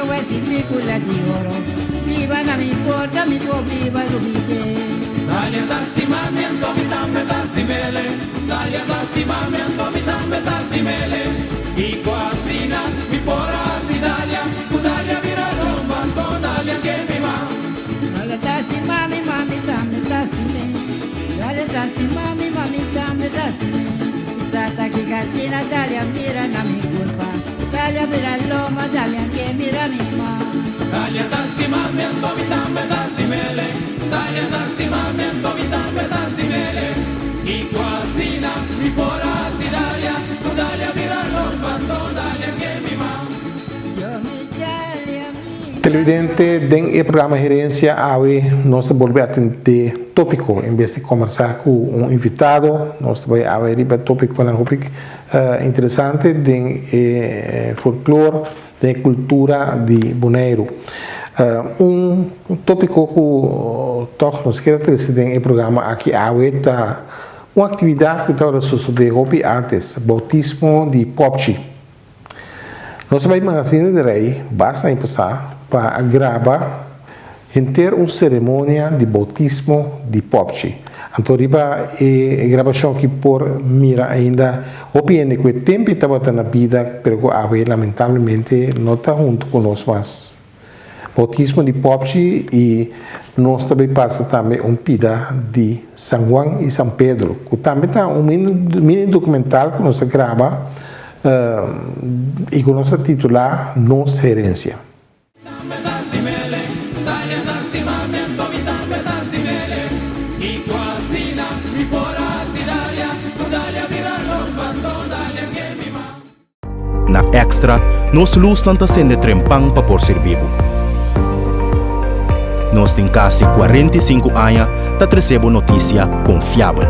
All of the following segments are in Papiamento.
Wesi picula di oro. Viva na mi porta, mi po viva rubite. Dalia tastimamento, mi tambe tastimele. Dalia tastimamento, mi tambe tastimele. I quasina, mi pora si dalia, Dalia mira lomba, dalia che mi ma. Dalia tastimami, mami, tambe tastime. Dalia tastimami, mami, tambe tastime. Sata ki casina, dalia mira na mi culpa. Dalia mira loma, dalia che mira mi ma. Dalia tastimamento, mi tambe tastimele. Dalia tastimamento, mi tambe tastimele. I quasina, mi pora si dalia, dalia mira lomba, dalia che mi ma. Televidente, den e programa Herensia awe nos ta bolbe atende topico en bes di combersa cu un invitado, nos ta bay awe riba topiconan hopi interesante den e folklore, den e cultura di Boneiru. Un topico cu toch nos kier a trece den e programa aki awe ta un actividad cu tabata sosode hopi antes, bautismo di popchi. Nos a bai Magazine di Rei basta aña pasá pa a graba henter un seremonia di boutismo di Popchi. Anto riba e grabashon aki por mira ainda hopi hende ku e tempu ei tabata na bida pero ku awe lamentablemente no ta huntu ku nos mas. Boutismo di Popchi i nos ta bai pasa tambe un pida di San Juan i San Pedro ku tambe ta un mini dokumental ku nos a graba i ku nos a titulá Nos Herensia. Na Extra, nos lusnan ta sende trempan pa por sirbi bo. Nos tin kasi 45 aña ta trese bo notisia konfiabel.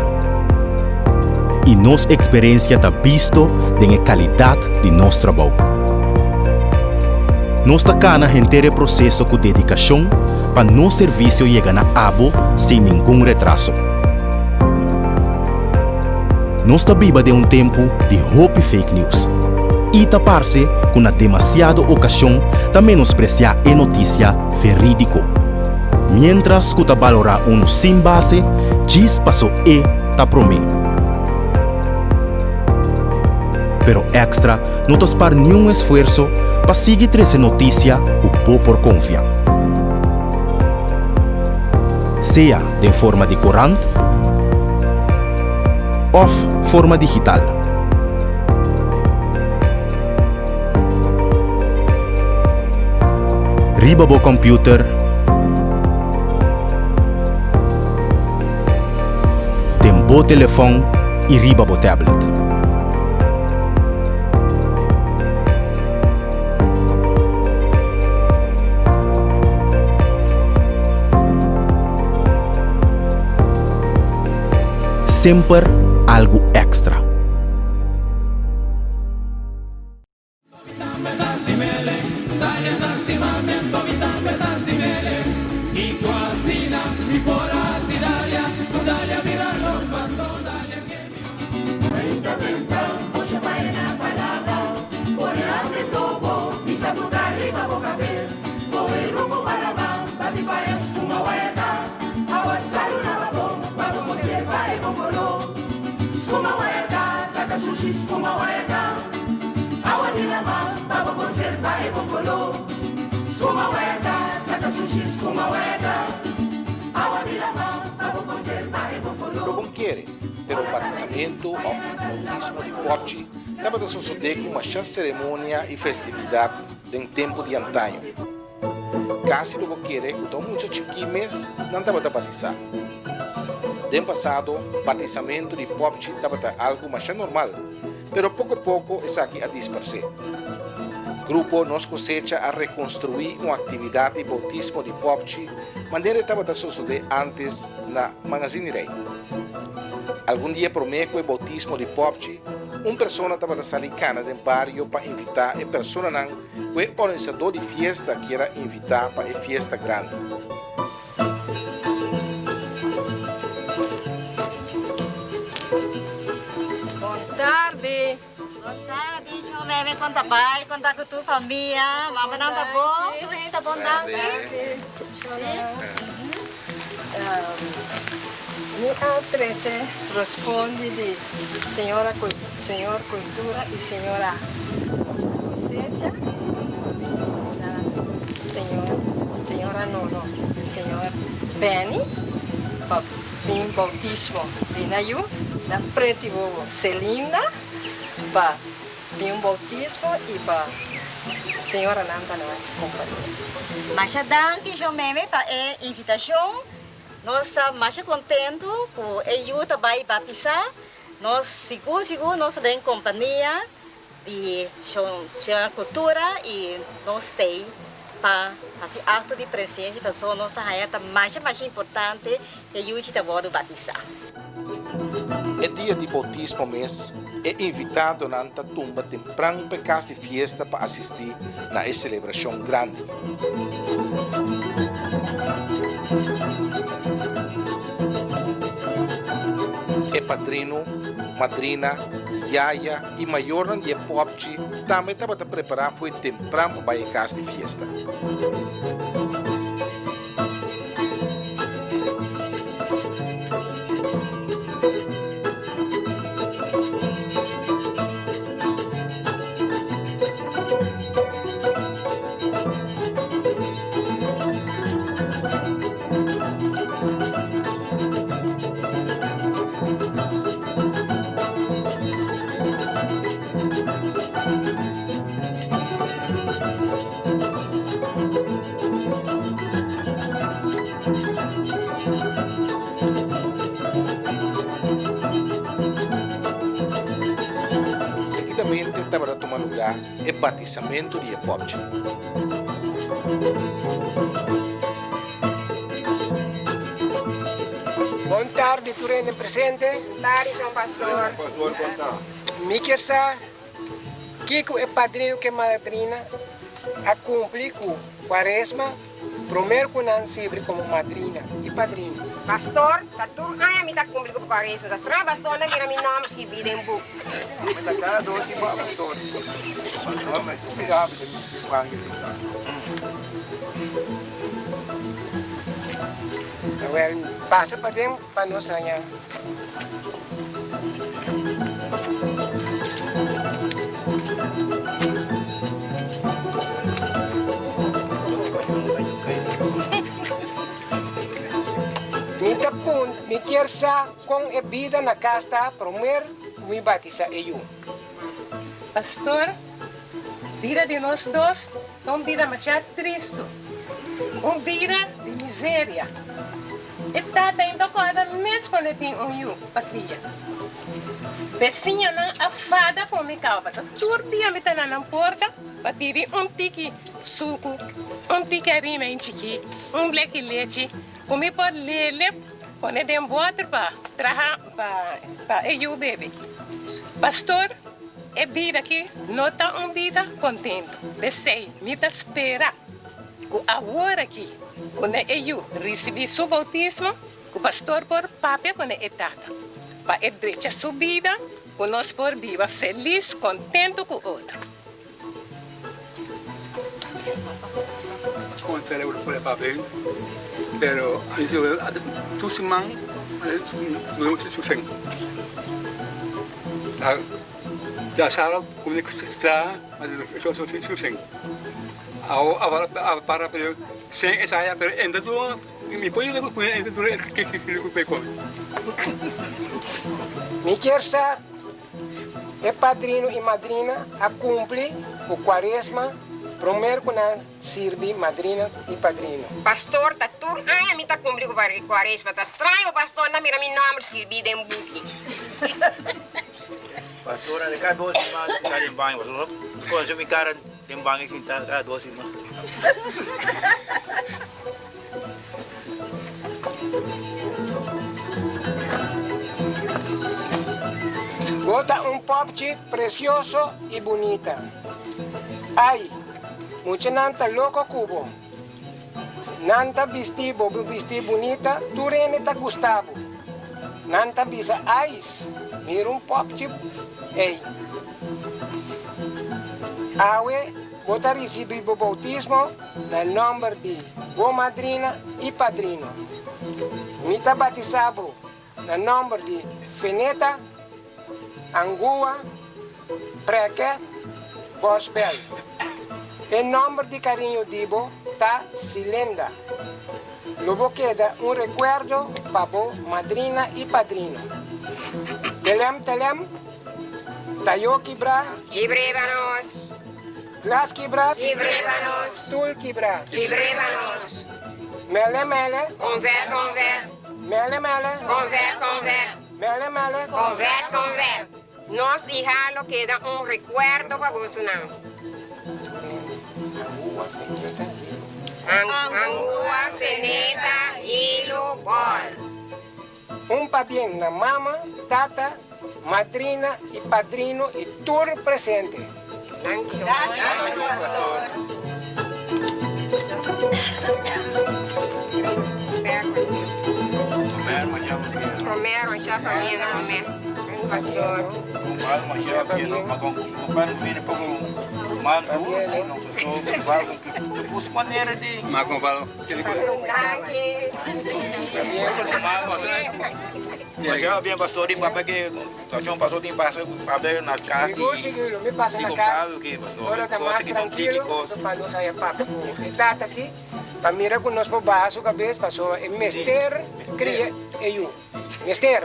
I nos eksperensia ta bisto den e kalidat di nos trabou. Nos ta kana henter e proseso ku dedikashon pa nos servisio yega na abo sin ningun retraso. Nos ta biba den un tempu di hopi fake news i ta parse ku na demasiado okashon ta menospresiá e notisia verídiko, miéntras ku ta balorá unu sin base djis paso e ta promé. Pero Extra no ta spar niun esfuerso pa sigui trese notisia ku bo por konfia. Sea den forma di korant òf forma digital. Riba bo kòmpiuter, den bo telefòn i riba bo tablet. Semper algu èkstra. Lo bon kere, pero batisamentu òf boutismo di pòpchi tabata sosodé ku masha seremonia i festividat den tempu di antaño. Kasi lo bo kere ku ta un mucha chikí mes nan tabata batisá. Den pasado, batisamentu di pòpchi tabata algu masha normal, pero poko poko esaki a disparsé. Grupo Nos Kosecha a rekonstruí un aktividat di boutismo di pòpchi manera e tabata sosodé ántes na Magazine Rei. Algun dia promé ku e boutismo di pòpchi, un persona tabata sali kana den bario pa invitá e personanan ku e organisadó di fiesta kier a invitá pa e fiesta grandi. Bon tardi. Bon tardi, Shomé. Meme, kon ta bai? Kon ta ku tur famia? Mamanan ta bon? Tur hende ta bon, danki. Mi a trese rospondi di señora señor Cultura y señora Cosecha na señor señora Nono y señor Benny pa bin bautismo di na yu na preti wowo Celinda pa bin un bautismo y pa señoranan ta na compañia. Masha danki Shon Meme pa e invitacion. Nos ta masha kontentu ku e yu ta bai batisá. Nos sigur sigur nos ta den kompania di Shon Kultura i nos stei pa hasi akto di presensia pasobra nos ta haña ta masha masha importante ku e yuchi ta wòrdu batisá. E dia di boutismo mes, e invitadonan ta tumba tempran pa e kas di fiesta pa asistí na e selebrashon grandi. E padrino, madrina, yaya i mayornan di e pòpchi tambe tabata prepará fo'i tempran pa bai e kas di fiesta. Seguidamente tabata tuma lugá e batisamentu di e pòpchi. Bon tardi tur hende presente. Tardi Don Pastor. Mi kier sa kiko e padrino ku e madrina a kumpli ku Kuaresma promer ku nan sirbi komo madrina i padrino. Pastor, ta tur aña mi ta kumpli ku Kuaresma. Ta straño pastor na mira mi nòmber skibí den buk. Awel, pasa paden pa nos haña. Mi ta pun, mi kier sa kon e bida na kas ta promer ku mi batisa e yu. Pastor, bida di nos dos ta un bida masha tristu, un bida di miseria. E tata ainda kòrda mes kon e tin un yu pa kria. Besiñanan a fada ku mi kaba pasobra tur dia mi ta na nan porta pa pidi un tiki suku, un tiki harina en chikí, un bleki lechi ku mi por lele pone den bòter pa traha pa e yu bebe. Pastor, e bida aki no ta un bida kontentu. P'esei mi ta spera ku awor aki ku na e yu risibí su boutismo, ku pastor por papia ku na e tata pa e drecha su bida, ku nos por biba felis, kontentu ku otro. Mi kier sa e padrino i madrina a kumpli ku kuaresma promer ku nan sirbi madrina i padrino. Pastor, ta tur aña mi ta kumpli ku kuaresma. Ta straño pastor na mira mi nòmber skirbí den buki. Pastor, a kada dos siman mi ta den baño. Pasobra mi konosé mi kara den baño sinta kada dos siman. Bo ta un popchi precioso y bunita. Ay, muchanan ta loco cu bo. Nan ta bisti bo bisti bunita, tur hende ta gusta bo. Nan ta bisa, Ais, mira un popchi ey. Awe bo ta risibí bo boutismo na nòmber di bo madrina i padrino. Mi ta batisá bo na nòmber di Feneta, Angua, Preke, Bòsbèl. E nòmber di kariño di bo ta Silenda. Lo bo keda un rekuerdo pa bo madrina i padrino. Telem telem, tayo kibrá. Kibr'é pa nos. Glas kibrá. Kibr'é pa nos. Stul kibrá. Kibr'é pa nos. Mele mele. Konvèr konvèr. Mele mele. Konvèr konvèr. Mele mele. Konvèr konvèr. Nos ihá lo keda un rekuerdo pa bosonan. Angua, feneta, hilu, bòl. Un pabien na mama, tata, madrina i padrino i tur presente. Danki, pastor. Sigur sigur lo mi pasa na kas ora ta mas trankilo pa nos haya papia ku e tata aki pa mira ku nos por baha su kabes pasobra e mester kria e yu. Mester.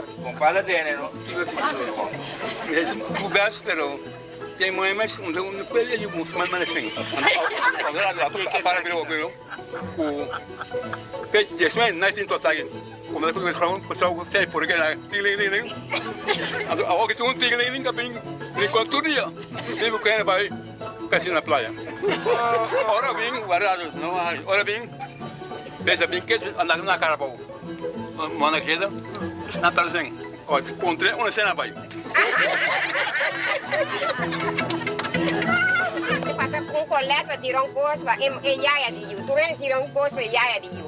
Pasa un kolet pa tira un kos pa e yaya di yu. Tur hende tira un kos pa e yaya di yu.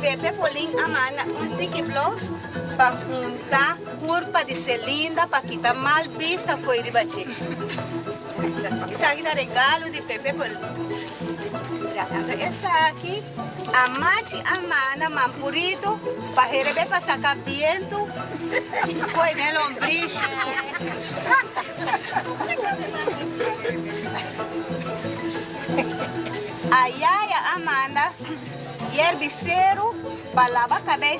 Pepe Polin a manda un tiki blouse pa hunta curpa di Celinda pa kita mal bista fo'i riba dje. Esaki ta regalo di Pepe Polin. Anto esaki a machi a manda Mampurito pa herebe pa saca bientu fo'i den lombrishi. A yaya a manda yerbiseru pa laba kabei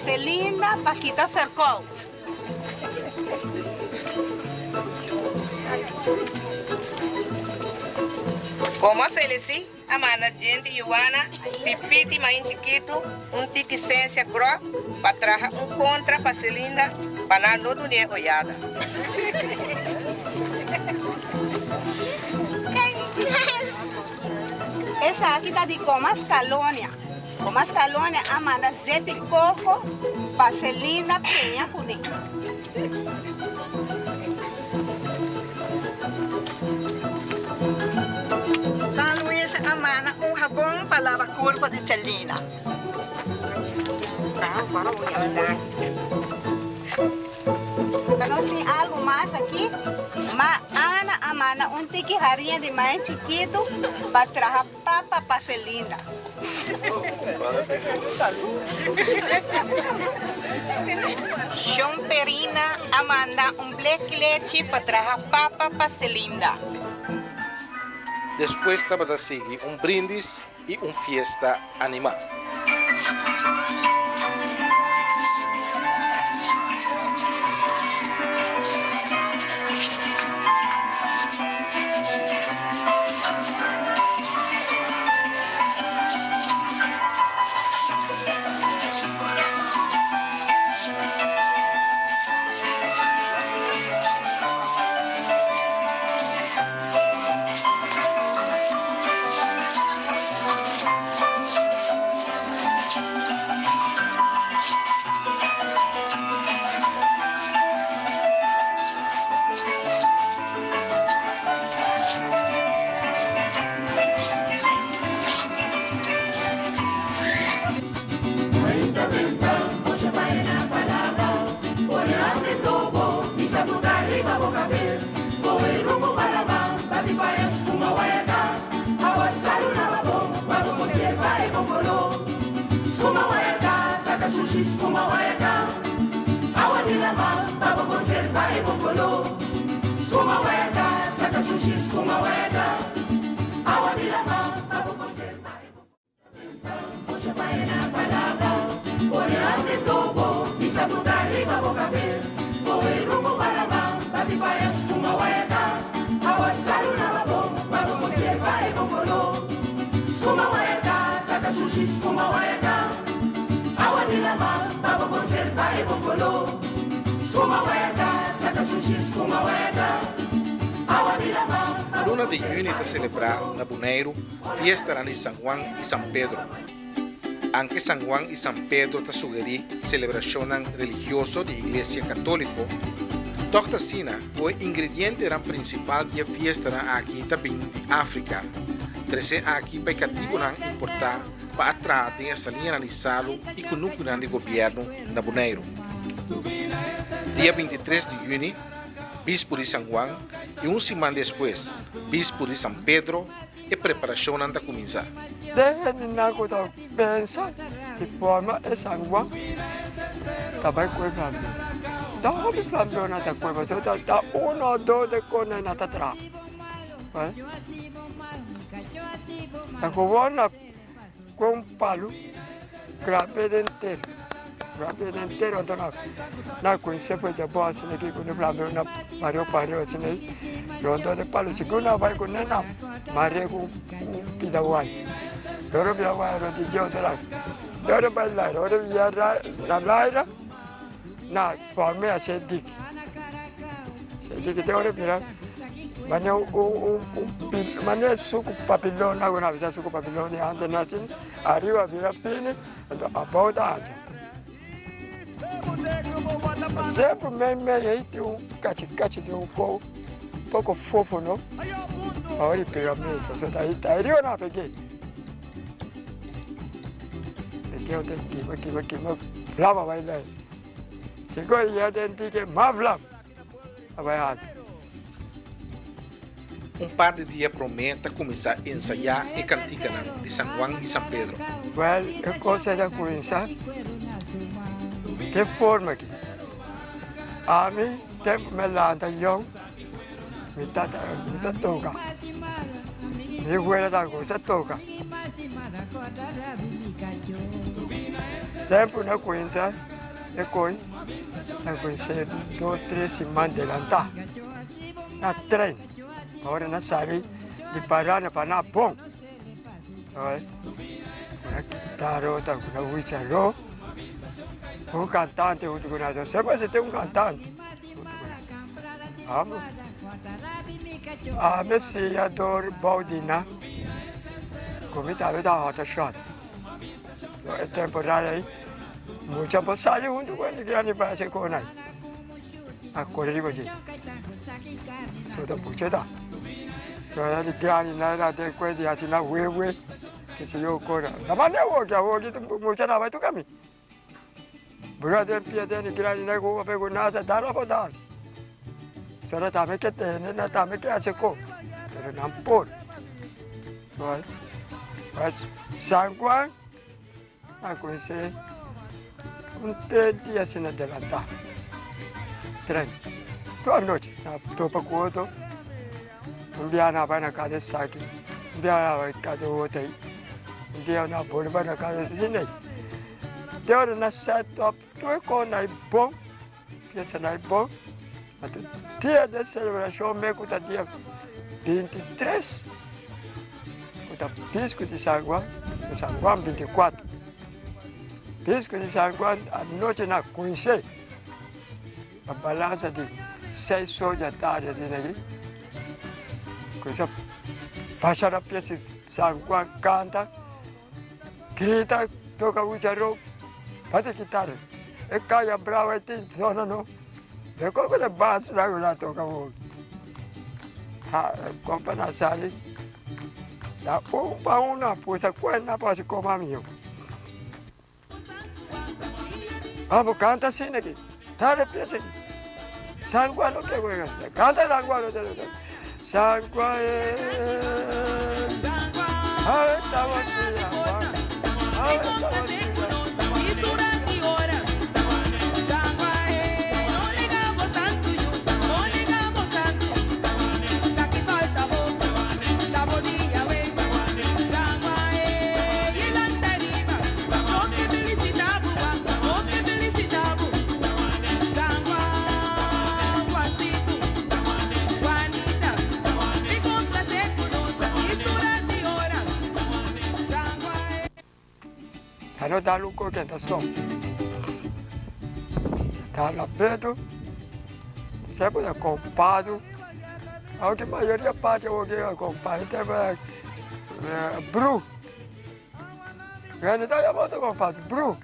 Celinda pa kita ferkout. Komo a felesí a manda djente Yuana, Pipiti Main Chikitu, un tiki sensia gròf pa traha un kontra pa Celinda pa nan no dun'é oyada. Esaki ta di Comas Calonia. Comas Calonia a manda zeti coco pa Celinda peña cune. San Luis a manda un habon pa laba curpa di Celinda. Ta nos tin algu mas aki? Ma Ana a manda un tiki hariña di mai chikitu pa traha papa pa Celinda. Shon Perina a manda un bleki lechi pa traha papa pa Celinda. Despues tabata sigui un brindis i un fiesta animá. sushi skuma wayaka. Awa di laman pa bo konservá e bon koló. Skuma wayaka, saka sushi skuma wayaka. Awa di laman pa bo konservá e bon Luna di yüni ta selebrá na Boneiru fiestanan di San Juan i San Pedro. Anke San Juan i San Pedro ta sugerí selebrashonnan religioso di Iglesia Katóliko, tòg ta asina ku e ingredientenan prinsipal di e fiestanan aki ta bin di Afrika, tresé aki pa e katibunan importá pa a traha den e saliñanan di salu i kunukunan di gobièrnu na Boneiru. Dia 23 di yüni, Bispu di San Juan, i un siman despues, Bispu di San Pedro, e preparashonnan ta kuminsá. Den hendenan ku ta pensa di forma e San Juan ta bai kue flambeau. Ta hopi flambeaunan ta kue pasobra ta uno o dos de kos nan ta traha. Ta gewoon na kue un palu klap'é den tera, klap'é den tera anto na na kuminsá pue dja bon asina aki ku no flambeau na pareu pareu asina ei rondó di palu segun nan bai ku nan mare ku un pida waya ora pida waya rond di dje otro lado ora bai laira ora yera na laira na forma asina diki. Sentí te ora mira mane un mane suku papilon na ku bisa suku papilon di antes na asina ariba bira fini anto abou ta ancha. Semper mei mei ei tin un kachi kachi di un kou poko fofo no pa ora di pega mei pasobra ta ariba nan a peg'é. Peg'é ota kima kima kima flama bai lei. Sigur ya den tike maflam a bai alto. Un par di dia promé ta kuminsá ensayá e kantikanan di San Juan i San Pedro. Wèl, e kos ei ta kuminsá den forma aki. Ami tempu mi a lanta yòn, mi tata a gusta toka, mi wela ta gusta toka. Tempu na kuinta e koi na kuinsé dos tres siman delantá na tren pa ora na sali di parana pa na bon. Kuna kitaro ta kuna wicharó un kantante huntu ku nan semper si tin un kantante huntu ku nan. Ami siña dor bou di nan ku mi tambe ta hòt shòt. E temporada ei mucha por sali huntu ku hende grandi pa hasi kos nan. A kore riba dje. So ta mucha ta. So hende grandi nan a den kuenta di hasi nan wewe ke se yo kore. Na manda awoki, awoki mucha nan bai tur kaminda. Bura den pia den grandi nan ku papia ku nasa dal apo dal. So nan tambe ke tene, nan tambe ke hasi kos, pero nan por. San Juan a kumins'é un tres dia asina adelantá, tren. Tur anochi nan a topa ku otro, un bia nan a bai na kada esaki, un bia nan a bai kada otro ei, un dia nan a bolbe bai na kada asina ei. Te ora nan set up tur kos nan bon. Piensa na e bon, anto dia di e selebrashon me ku ta dia 23, ku ta Pisku di San Juan, ku San Juan 24. Pisku di San Juan anochi na kunshe, pa balansa di 6 or di atardi asina aki, kusa basha na pia si San Juan kanta, Grita toca wucharo bate guitarra e caya bravo e tin zona no de como de bass la la toca wo ha compa na sali da un pa una pusa cuerna pa si coma mio vamos canta así aquí dale piensa aquí San Juan no que juega canta San Juan no te San Juan no dal un ko kenta stop. Dal apeto, sempre ta kompado. Aunke mayoria parti awor ke kompado ta bru. Hende ta yama otro kompado bru.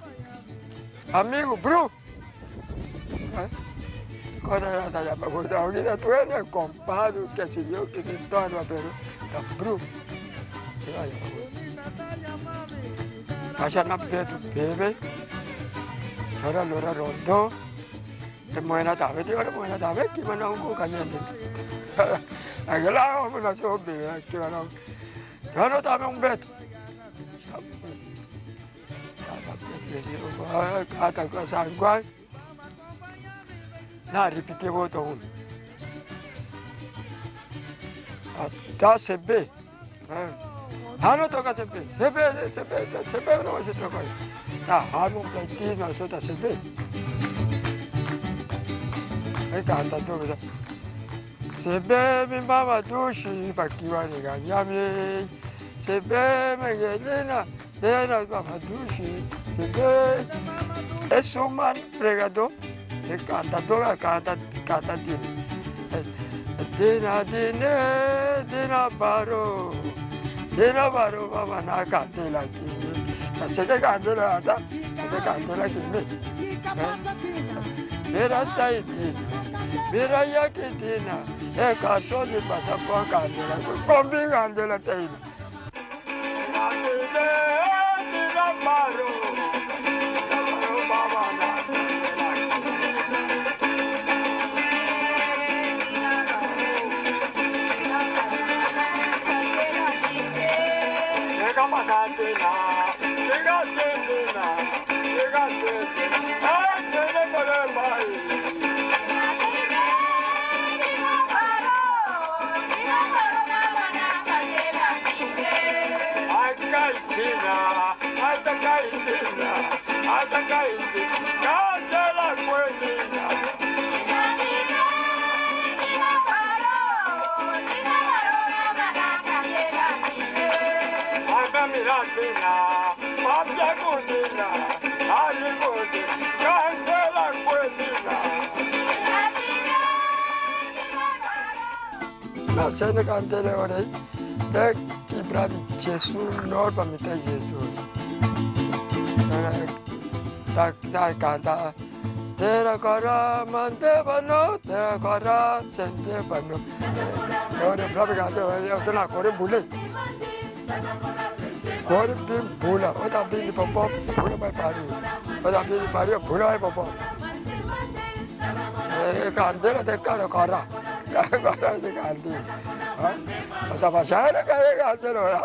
Amigo bru. Kos nan ta yama ku aunke ta tur hende kompado kesiyo kesi todo pero ta bru. Pasha na betu bebe, ora lora rondo, e muhé tambe tin ora muhé tambe kima nan un ku kayente. Akela homber na so bebe kima nan, pero tambe un betu. Ata San Juan. Na ripiti voto un. Ata sebe. Hano toka sebe. Sebe, sebe, sebe no se toka. Na hano plati no se ta sebe. E canta tu. Sebe mi mama dushi pakiwa ni ganyami. Sebe me gelina. Era mama dushi. Sebe. E suman pregador. E cantador canta canta dina. Dina dine dina baro. Dina baro mama na candela kini. Sete candela ata. Sete candela kini. Mira sai dina. Mira yaki dina. E kaso di pasa po candela. Kombi candela teina. Na sene kantele ore te kibra di Jesus nor pa mita Jesus. Ta ta kanta tera kara mante bano tera kara sente bano. Ore prabhu kante ore to na kore bule. Kore pim bula o ta pim popo bula mai paru. O ta pim paru bula mai popo. E kantele te kara kara. Kara kara te kante. Ha? Ta pasare kare kantele ora.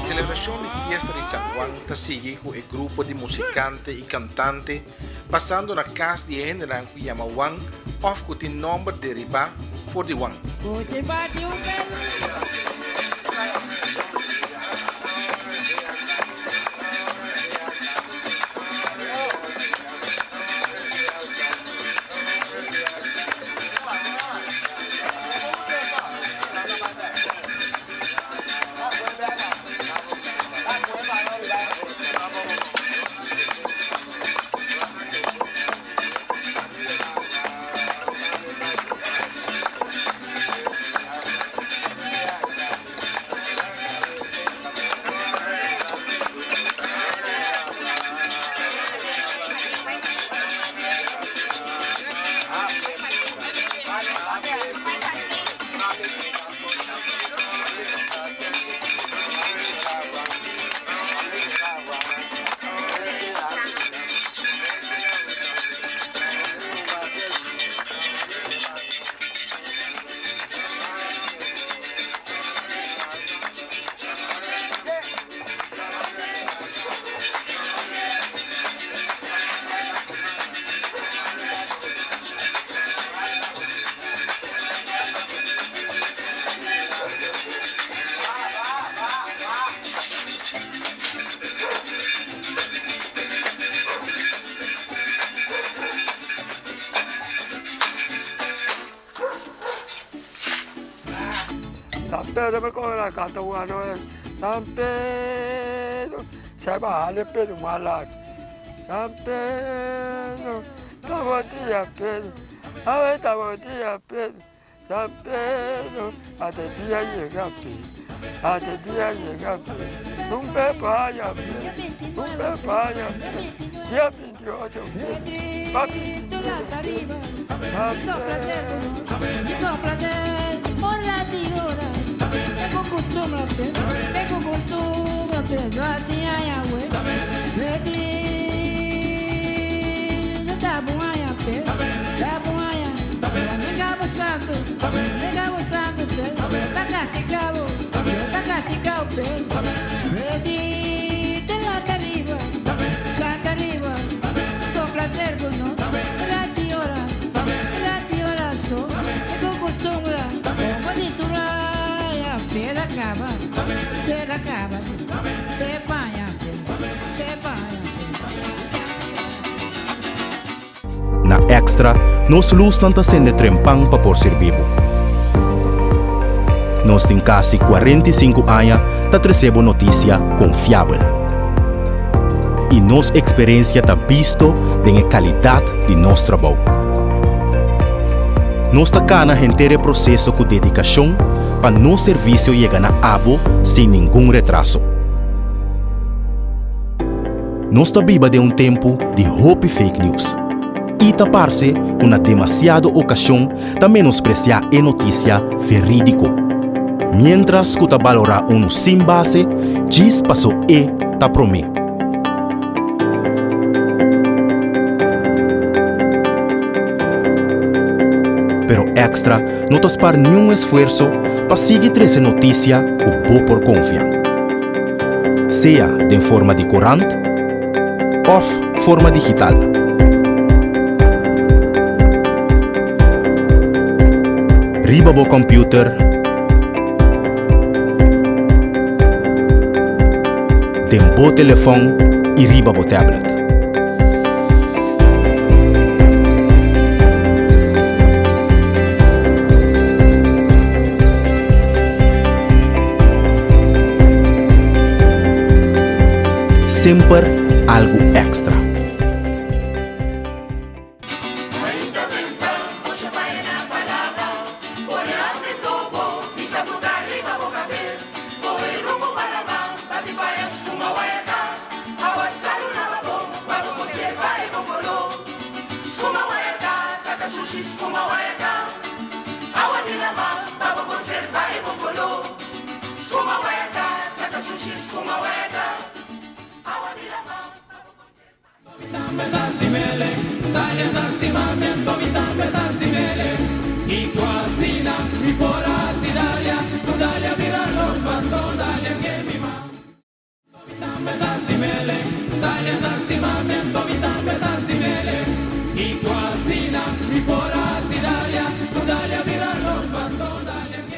Celebracion di fiesta di San Juan ta sigui cu e grupo di musicante y cantante pasando na cas di e hendenan cu yama Juan of cu tin nomber deriba for di Juan. Pedro mi kore kanta un ano San Pedro se baha Pedro malak San Pedro tabotia Pedro awe tabotia Pedro San Pedro ate dia yega pe ate dia yega pe un pe paya pe un pe paya pe dia 28 pe pa 29 San Na Extra, nos lusnan ta sende trempan pa por sirbi bo. Nos tin kasi 45 aña ta trese bo notisia konfiabel. I nos eksperensia ta bisto den e kalidat di nos trabou. Nos ta kana henter e proseso ku dedikashon pa nos servisio yega na abo sin ningun retraso. Nos ta biba den un tempu di hopi fake news i ta parse ku na demasiado okashon ta menospresiá e notisia verídiko. Miéntras ku ta balorá unu sin base djis paso e ta promé. Pero Extra no ta spar niun esfuerso pa sigui trese notisia ku bo por konfia. Sea den forma di korant òf forma digital. Riba bo kòmpiuter, den bo telefòn i riba bo tablet. Semper algu èkstra.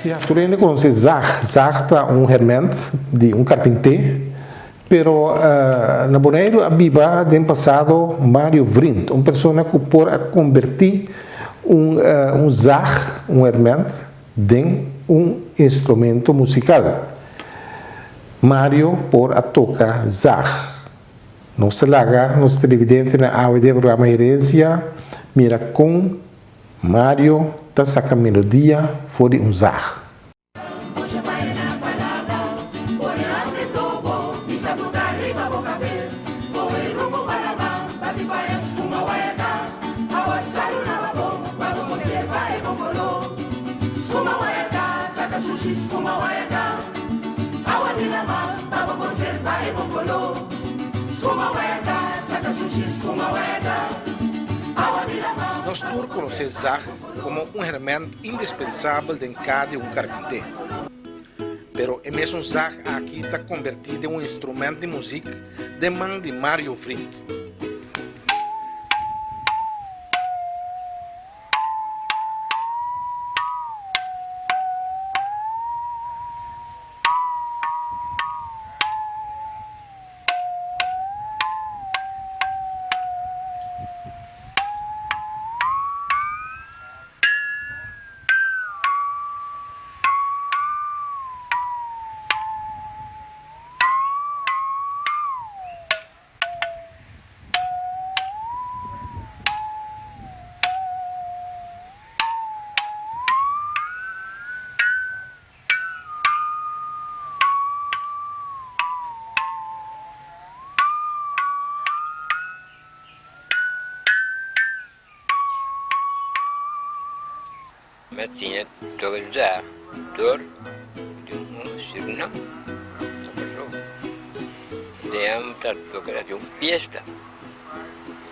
Ya, tur hende konosé zag. Zag ta un hèrmènt di un karpinté. Pero na Boneiru a biba den pasado Mario Vriend, un persona ku por a kombertí un un zag, un hèrmènt, den un instrumento musikal. Mario por a toka zag. Nos ta laga nos televidentenan awe den programa Herencia mira kon Mario ta saka melodia for di un zag. Nos tur konosé zag komo un herment indispensabel den ka di un karpinté. Pero e mesun zag aki ta kombertí den un instrument di muzik den man di Mario Vriend. Mi a siña toka za dor di un sirnam na Kòrsou. Den mi ta toka na un fiesta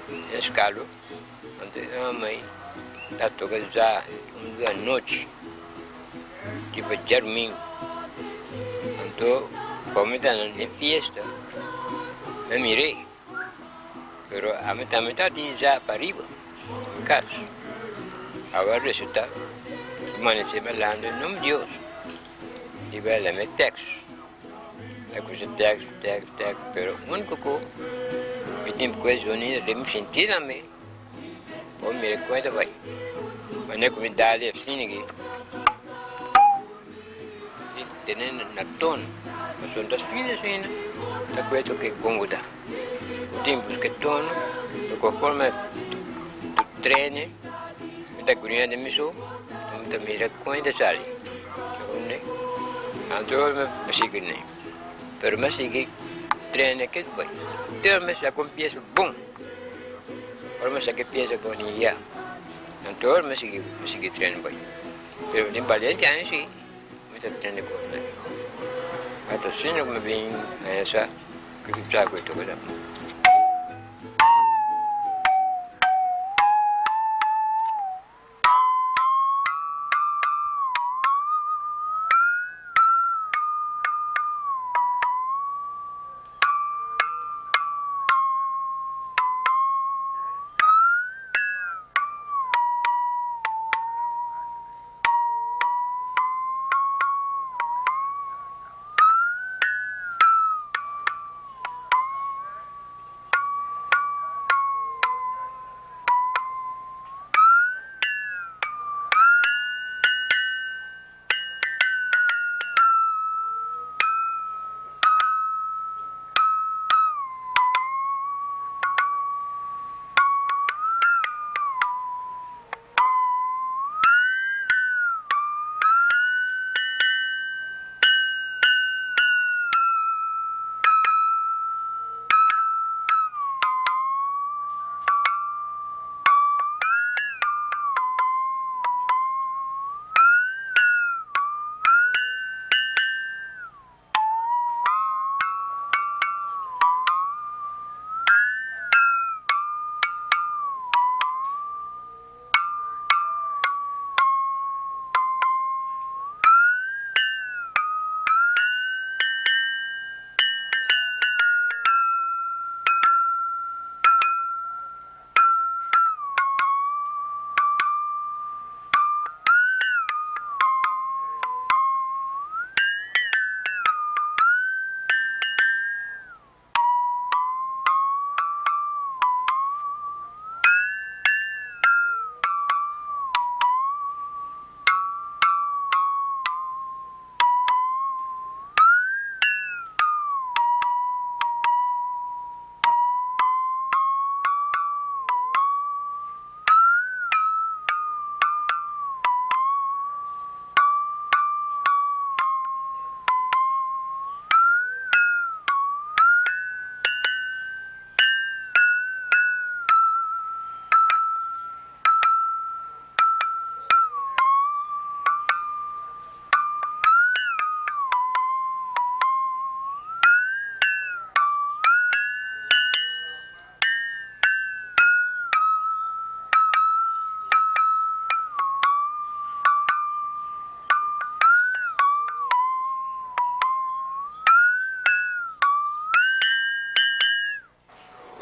den Skalo, anto e mama ta toka za un di anochi, tipo djadumingu. Anto komo mi ta na e fiesta mi a mir'é. Pero ami tambe ta tin za pariba mi cas. Awa resulta cu manece balando en nombre Dios. Di bela mi text. Mi cusa text, text, text, pero unico cu mi tin cu e zonido den mi sinti tambe. Bo mira con e ta bay. Manera cu mi dal e asina aki. Mi tene na tono. Pasobra ta asina asina ta cu e toca e gongo ta. Bo tin busca e tono, ta conforme tu trene, mi ta gruña den mi so, mi ta mira con e ta sali. Comprende? Anto mi sigui ne. Pero mi a sigui trene ke bay. Te mi sa con pieza bon. Ora mi sa ke pieza bon ya. Anto ora mi sigui mi sigui trene bay. Pero den balente aña si mi ta trene kos nan. Ata asina ku mi bin haña sa ku mi sa ku e toka ta.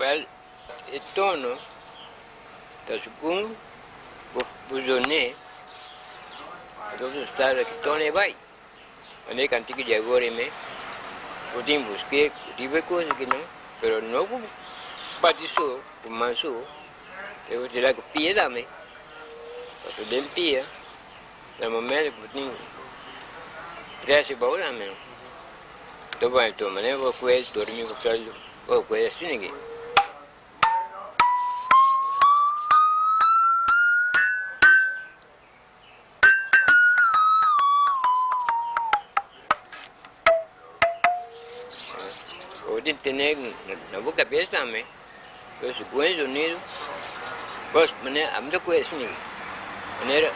Wèl, e tono ta segun bo zoné, entonces ta ki tono e bai. Manera kantiki di awor e me, bo tin busk'é riba e kos aki nan, pero no ku bati so, ku man so, pero bo tin laga ku pia tambe. Pasobra den pia, na momento ku bo tin presi bou tambe, ta bai tuma, manera bo kue dormi ku sòldo, bo kue asina aki. Bo tin tene na bo kabes tambe, pero si buen sonido, bos manera ami ta kue esaki, manera.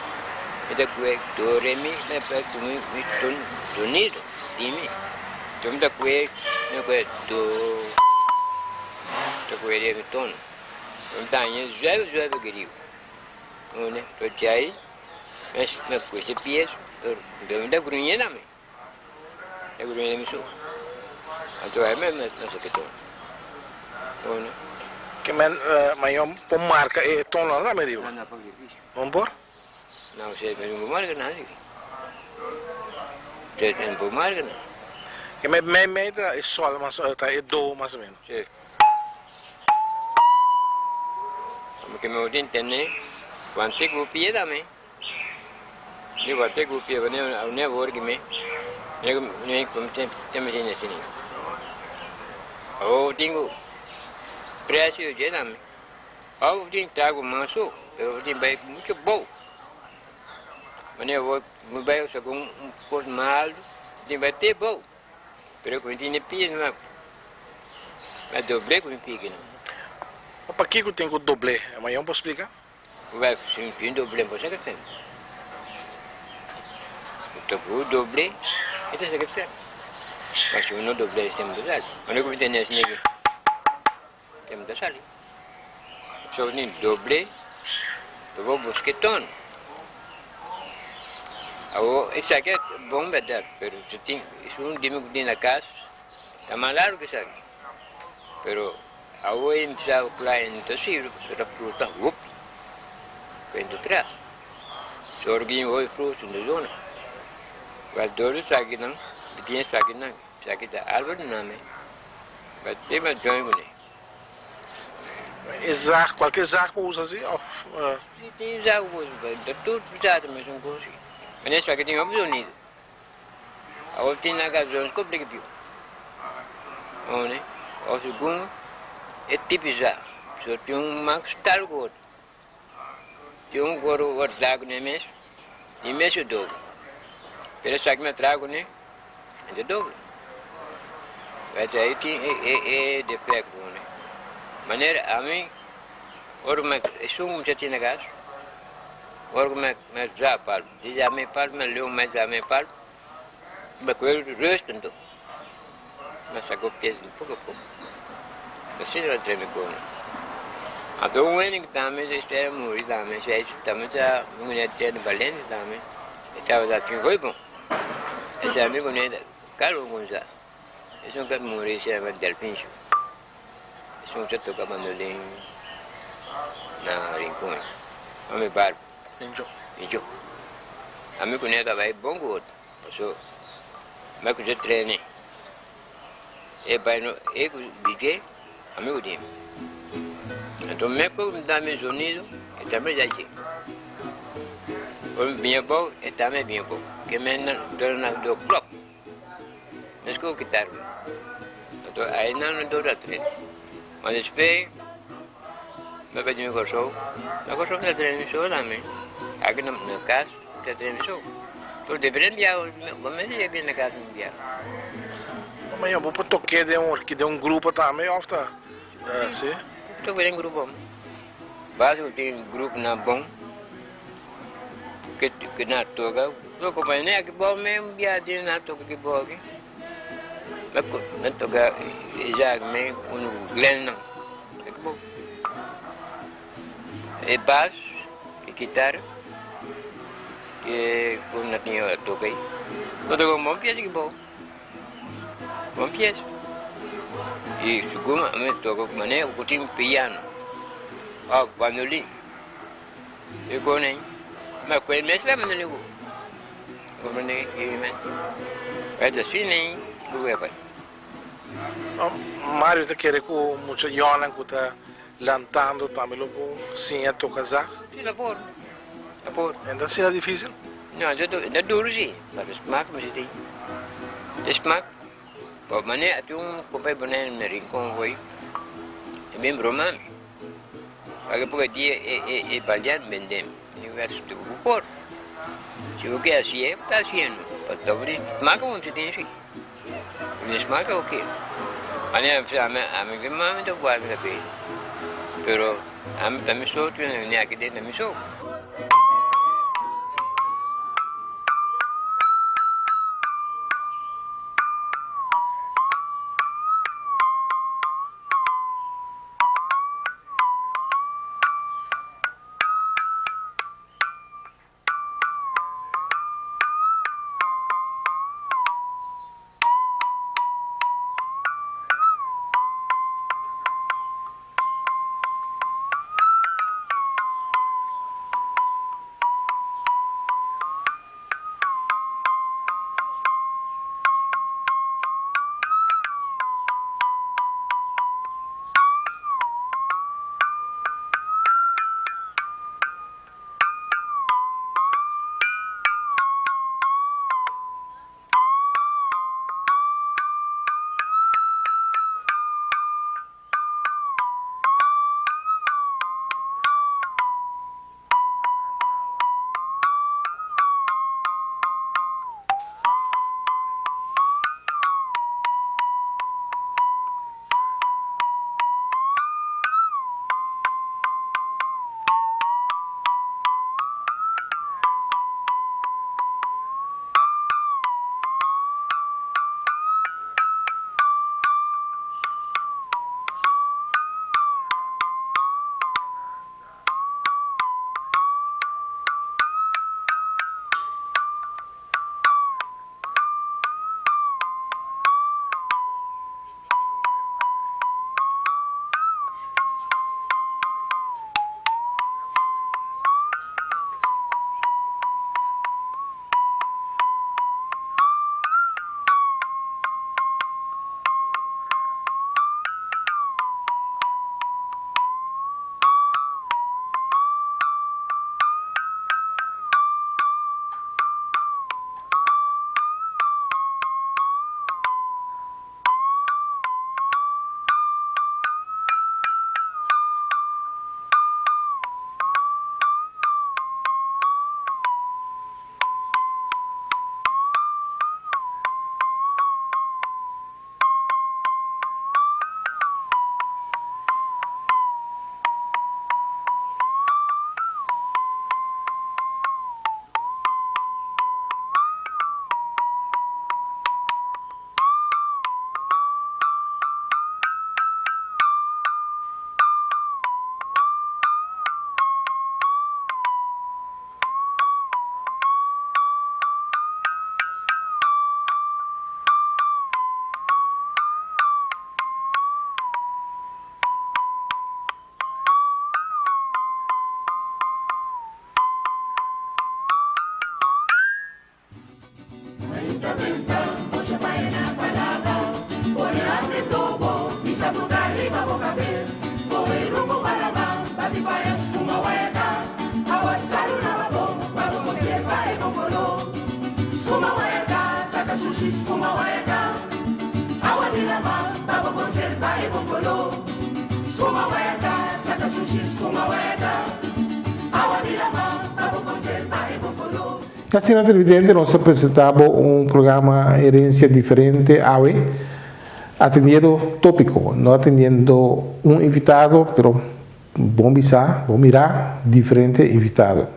Mi ta kue do re mi me pa ku mi mi ton sonido di mi. Enton mi ta kue mi kue do ta kue den mi tono. Mi ta haña zueve zueve keriu. Une to chai me me kue se pies enton mi ta gruñe tambe. Ta gruñe mi so. Anto ai me me saka tono. Une. Ke men mayor por marka e tononan tambe riba? No, no, por difícil. Un por? No, se no por marca nada aquí. Se no por marca nada. Ke mei mei mei ta e sol mas ta e do mas o menos. Si. Como ke me tin tene wante ku pie tambe. Mi wante ku pie ne ne awor ki me ne ne ku tem tem me sini. Awo tingu precio je tambe. Awo tin trago manso, pero tin bai mucho bou. Mane awo mi bai sa con un cos malo, tin bai te bou. Pero cu tin pie no a doble cu mi pie no. Ma pakico tin cu doble? Mayon por splica? Bai sin sin doble bo sa ke ten. Ta ku doble e ta sa ke ten. Ma si uno doble e tem ta sali. Mane cu mi tene asina aki. Tem ta sali. So ni doble pa bo buska e tono. Awor esaki a bon berdad, pero si tin esun dimi ku tin na kas ta mas largu ku esaki. Pero awor e empezá kla e no ta sirbi pasobra ta fruta hopi ku e ta traha. Sorgin hopi fruta na zona. Wardor esakinan, mi tin esakinan. Esaki ta algo di name, but te mas join ku ne. E zaag, kualke zaag por usa si of? Si tin zaag por usa, but ta tur zaag ta mesun kos. Manera esaki tin hopi zonido. Awor tin na gazon komplika pió. One, of segun e tipo zaag. So tin un mas tal ku otro. Tin un goro wòrdu traha kuné mes, i mes e dobla. Pero esaki mi a traha kuné, e ta dobla. Wèt ei tin e defèkto kuné. Manera ami, ora ku mi esun ku mi sa tin na kas, ora ku mi a traha palu, disa mi palu, mi a leon mi a traha mi palu, mi a kohe rèst anto. Mi a saka pies poko a poko. Asina mi a trae mi kona. Anto un wende ku tambe ta muri tambe, tambe ta mi kuné ta na Valencia tambe, e tabata tin hopi bon. Esei mi kuné kada un ku sa. Esun ku a muri se yama Delfincio. Esun ta toka mandolin na Rincon. Homber barba. Injo. Ami kuné ta bai bon ku otro. Paso mi a kusa trene e bai no e ku DJ amigu di mi. Anto mi ku da mi zonido e tambe da dje. Ora mi biña abou e tambe a biña abou. Ke men nan dor na do klok. Mes ku kitar. Anto ai nan no dor a trene. Ma despues mi a bai di mi Kòrsou. Na Kòrsou mi ta trene so tambe. Aki na kas. Ta treme so. So diferente biaha bo mester yega na casa un biaha. Ma yo bo por toke den un den un grupo tambe of ta si? Toke den grupo. Basta ku tin gruponan bon ke ke nan toka so kompania aki bou me un biaha tin nan toka aki bou aki. Nan toka Isaac me unu ku Glenn nan aki bou. E bas, e kitara, e ku na tin ora toka ei. No toka un bon piesa ki bou. Bon piesa. I segun ami toka ku manera ku tin piano òf bandolin. E kon ei, ma ku e meskla bandolin ku comprende ki men. Bai ta asina ei ku bai. Mario ta kere ku mucha yònan ku ta Lantando tambe lo bo siña toca zag? Si, ta por. Ta por. En ta asina dificil? No, e ta duro si, pero smak mester tin. E smak, por manera tin un compa di Bonaire na Rincon hoy, e bin broma mi. Paki poco dia e baldear bende mi. Mi di, si bo por, si bo ke hacié, bo ta haciendo. Pasobra di smak mester tin si. Mi smak ta oke. Manera mi bisa ami ki mami ta guarda mi kabei. Pero ami ta mi so, tu mi aki den ta mi so. Asina televidente nos a presenta bo un programa Herencia Diferente awe atendiendo topico, no atendiendo un invitado pero bon bisa, bon mira diferente invitado.